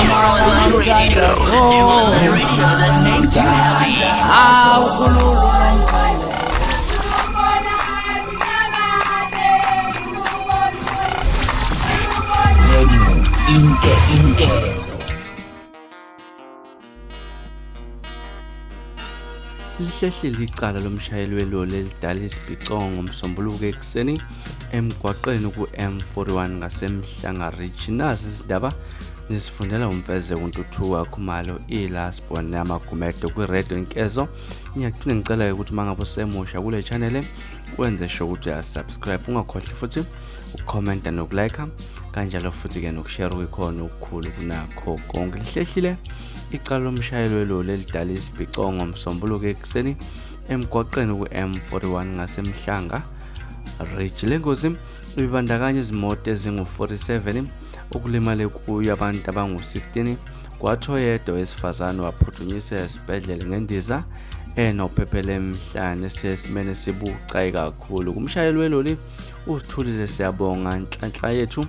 Your online radio that makes you happy. Awukhululu nomthandazo. Radio Inke Inkezo. Lihlehlile icala lomshayeli weloli elidala isibhicongo ngoMsombuluko ekuseni emgwaqeni ku-M41 ngaseMhlanga Ridge. Nazi izindaba nisifundela uMfezeko Ntuthuka Khumalo iLastborn yamaGumede kwiRadio Inkezo. Ngiyakuphinde ngicela-ke ukuthi uma ngabe usemusha kule channel wenze sure ukuthi uyasubscribe, ungakhohlwa futhi ukukhomenta nokulike kanjalo futhi-ke nokushare kwikhona okukhulu kunakho konke. Lihlehlile icala lomshayeli weloli elidala isibhicongo ngoMsombuluko ekuseni emgwaqeni ku-M41 ngaseMhlanga Ridge. Le ngozi ibandakanya izimoto ezingu-47 okulimale kuyo abantu abangu-16 kwathi oyedwa wesifazane waphuthunyiswa esibhedlela ngendiza enophephela emhlane esesimeni esibucayi kakhulu. Kumshayeli weloli uSithulile Siyabonga Nhlanhla yethu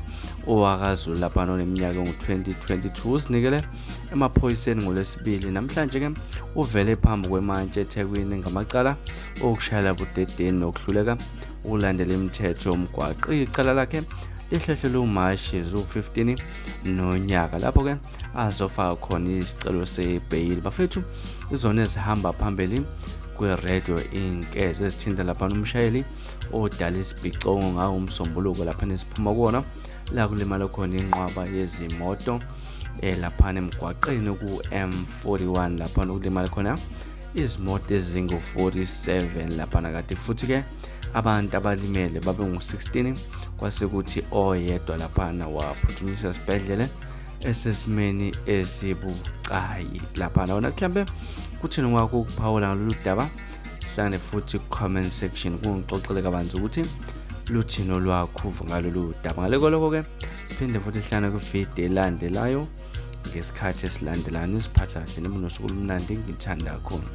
owakaZulu lapha noneminyaka engu-2022 uzinikele emaphoyiseni ngoLwesibili. Namhlanje-ke uvele phambi kwemantshi eThekwini ngamacala okushayela budedeni nokuhluleka ukulandela imithetho yomgwaqo. Icala lakhe lihlehlelwe uMashi ziwu-15 nonyaka lapho-ke azofaka khona isicelo sebheyili. Bafethu, izona ezihamba phambili kwi-radio inkeze ezithinta lapha nomshayeli odala isibhicongo ngawo uMsombuluko lapha nesiphuma kuwona la kulimala khona inqwaba yezimoto laphana emgwaqeni ku-M41 lapha okulimala khona izimoto ezingu-47 laphana kade futhi-ke abantu abalimele babe ngu-16 kwase kuthi oyedwa laphana waphuthunyiswa esibhedlela esesimeni esibucayi laphana. Wona mhlambe kuthini kwakho ukuphawula ngalolu daba? Hlangane futhi comment section kungixoxele kabanzi ukuthi luthini olwakho uvo ngalolu daba. Ngale kwalokho-ke siphinde futhi hlangane kwividiyo elandelayo ngesikhathi esilandelayo. Nisiphatha kahle nibe nosuku olumnandi, ngithanda kakhulu.